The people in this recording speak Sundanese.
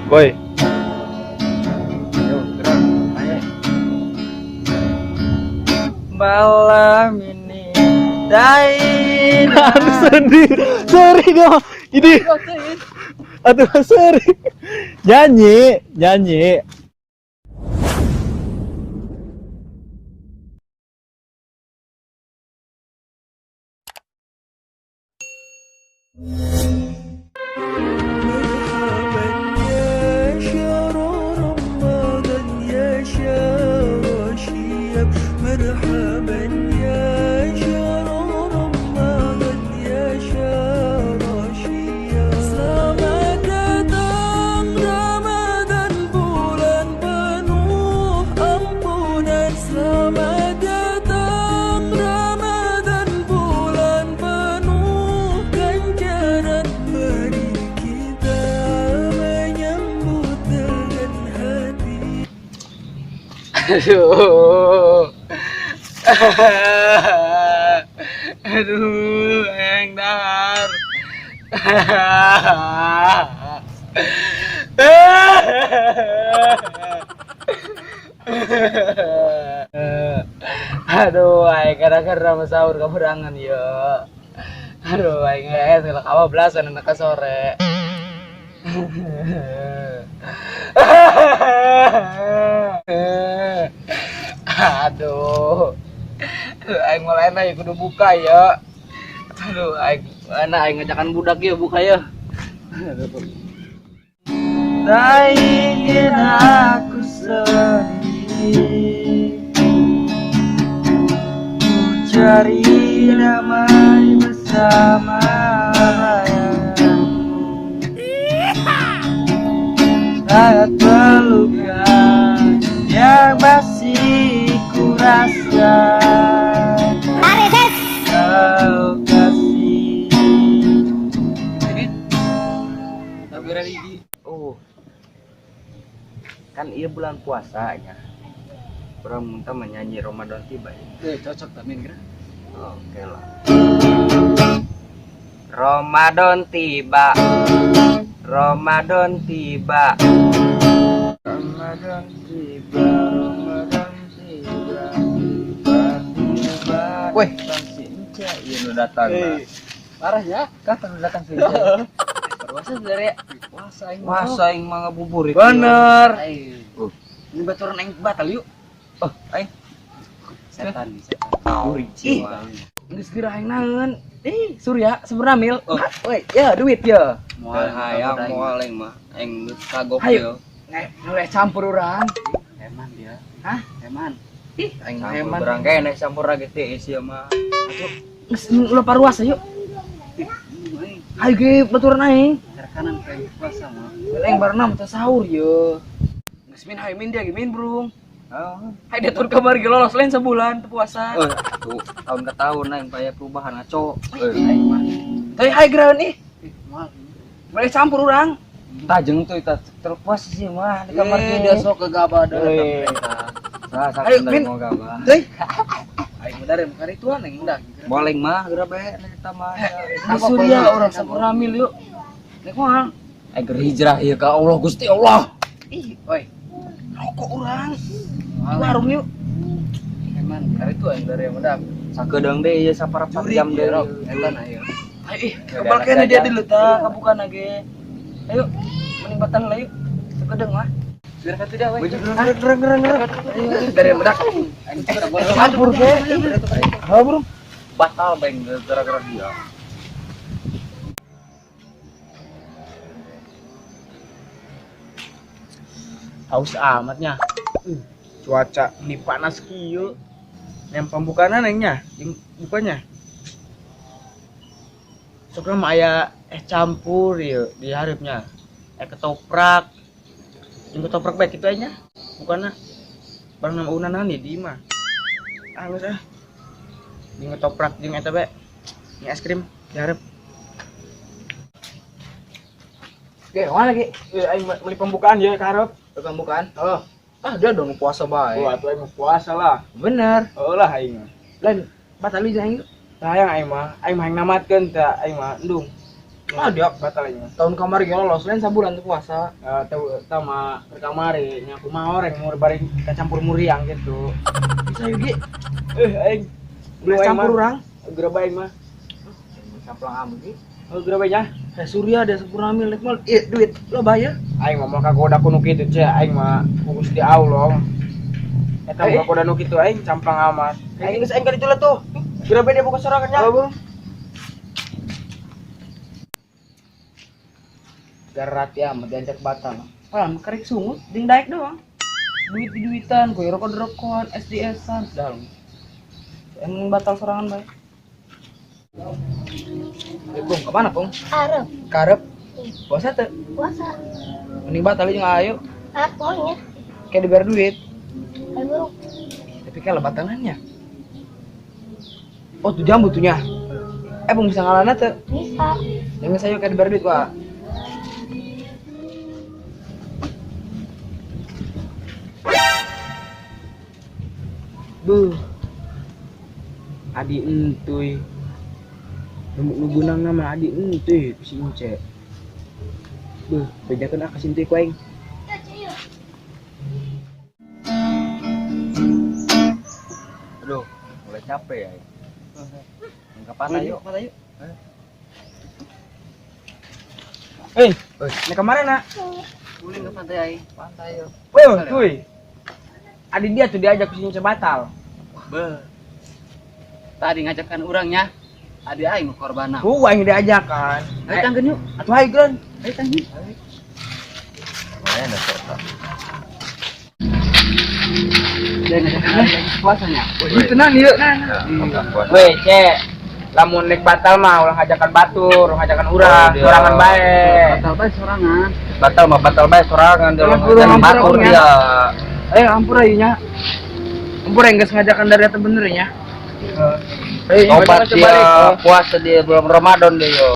Boy. Ayo, gerak. Ayo. Malam ini Aduh sedih. Sorry dong. Ini. Aduh sorry. Nyanyi, nyanyi. مرحبا يا شهر رمضان يا شهر الشيب، مرحبا يا شهر رمضان يا شهر الشيب. Selamat datang Ramadan, bulan penuh ampunan. Selamat datang Ramadan, bulan penuh ganjaran. Mari kita menyambut dengan hati. Aduh. Aduh, yang dahar. Aduh, aing gara-gara sahur keberangan ya. Aduh, aing geus kebablasan anak sore. Aduh. Aing mulai enak ya kudu buka ya. Aduh, aing enak aing ngajakan budak ya buka ya. Tak ingin aku sedih, ku cari damai bersama bayanganmu. Saat pelukan yang masih ku rasa, kau kasih. Tapi religi. Oh. Kan iya bulan puasa nya. Urang minta menyanyi Ramadan tiba ya. Eh, cocok tapi kira. Oke lah. Ramadan tiba. Ramadan tiba. Ramadan tiba, Ramadan tiba, tiba, tiba. Weh. Datang si Enca, iya nu datang. Hey. Parah ya, kapan nu datang si Enca? Puasa sebenarnya. Puasa aing. Masa aing mah ngabuburit. Bener. Oh. Ini baturan aing batal yuk. Oh, aing Setan nih, setan. burit Ih. sih. Geus geura aing naeun. Ih, Surya seberapa mil? Oh, woi, ya duit ya. Moal hayang moal aing mah. Aing geus kagok Hayu. yo. Nek, nu campur urang. Eman dia. Hah? Eman. Ih, aing mah Campur eman. berang kene campur lagi tiis ya mah. Geus ulah paruas yuk. Ayo ge baturan aing. Kanan pengen puasa mah. Aing baru teh sahur ye. Geus min hayu min dia ge min brung. Oh. Hayu dia turun kamar ge lolos lain sebulan teu puasa. Eh, tuh tahun ke tahun aing paya perubahan ngaco. Eh, Aing mah. Tapi hayu geuraeun ih. Boleh campur urang. Tajeng tuh kita terpuas sih mah di kamar Eh. dia sok kegabah ada. Eh. Salah Ayo, satu Min. mau gabah. Teuy. Aing mah dari mukar ituan aing udah. Boleng mah geura bae eta mah. Ini Surya orang sapuramil yuk. Nek moal. Aing keur hijrah ieu ka Allah Gusti Allah. Ih, oi. Rokok urang. Di warung yuk. Eman, kari itu aing dari yang udah. Sakedeung deui ieu saparapat jam deui. Eta nah ieu. Ayo ih, kebal kene dia dulu ta, kabukan ge. Ayo, mending batal lah yuk. Sakedeung mah. Biar kata dia we. Gerang gerang gerang. Dari yang bedak. Campur ge. Ha, bro. Batal beng gara-gara dia. Haus amatnya. Cuaca ini panas kieu. Yang pembukaan nya, yang bukanya. Sok mah aya es campur ieu di hareup-nya. Ketoprak. Jeung ketoprak bae kitu nya. Bukanna barang nama unanan di imah. Ah geus ah. Jeung ketoprak jeung eta bae. Jeung es krim di hareup. Oke, mana lagi? Eh aing meuli pembukaan ya ka hareup. Pembukaan. Oh. Ah, dia dong puasa bae. Wah, atuh aing mah puasa lah. Bener. Heuh lah aing mah. Lain batal aing. Sayang aing mah, aing mah hayang namatkeun teh aing mah endung. Ah, dia batal aja. Tahun kamari ge lolos lain sabulan tuh puasa. Tahu tama ke kamari nya kumaha orang mau bari kacampur muriang gitu. Bisa yugi. Aing Boleh campur urang. Geura bae mah. Samplang amu ge. Oh, geura bae nya. Surya ada sempurna milik mal. Duit lo bayar. Aing mah moal kagoda ku nu kitu ce, aing mah ku Gusti Allah. Eta mah kagoda nu kitu aing camplang amat. Aing geus aing ka ditu lah tuh. Geura bae dia buka sorangan nya. Halo, Bro. Garati amat diajak batal. Paham, kerik sungut, ding daek doang. Duit duitan, koyo rokok rokokan, SDS-an, dalam. Emang batal sorangan bae. Pung, kemana, Pung? Arab. Karep. Puasa teu? Puasa. Mending batal jeung ayo. Ah, pokoknya. Kayak dibayar duit. Ayo, Tapi kayak batalannya. Oh, tuh jambu tuhnya. Pung bisa ngalana teu? Bisa. Jangan saya kayak dibayar duit, Pak. Buh. Adi entuy. Nu gunang nama adi entuy ku si Ince. Buh, bejakeun ah ka si entuy ku aing. Aduh, mulai capek ya. Ke pantai yuk. Pantai yuk. Hei, nek kemarin nak? Boleh ke pantai aing. Pantai yuk. Weh, tuy. Adi dia tuh diajak ke si Ince batal. Beuh. Tadi ngajakan urangnya. Adi aing korbanna. Ku aing diajakan. Ayo tanggeun yuk. Atuh hayu geun. Ayo tanggeun. Lumayan dah sok. Dan ngajakan adi lagi puasanya. Wih, Tenang yuk. Weh, ce. Lamun nek batal mah ulah ngajakan batur, ulah ngajakan urang, Oh, sorangan bae. Batal bae sorangan. Batal mah batal bae sorangan dia Ampura, ngajakan ampura, batur ampura. dia. Ayo ampura ieu nya. Ampura geus ngajakan dari eta bener nya. Tobat dia puasa dia belum Ramadan dia yo.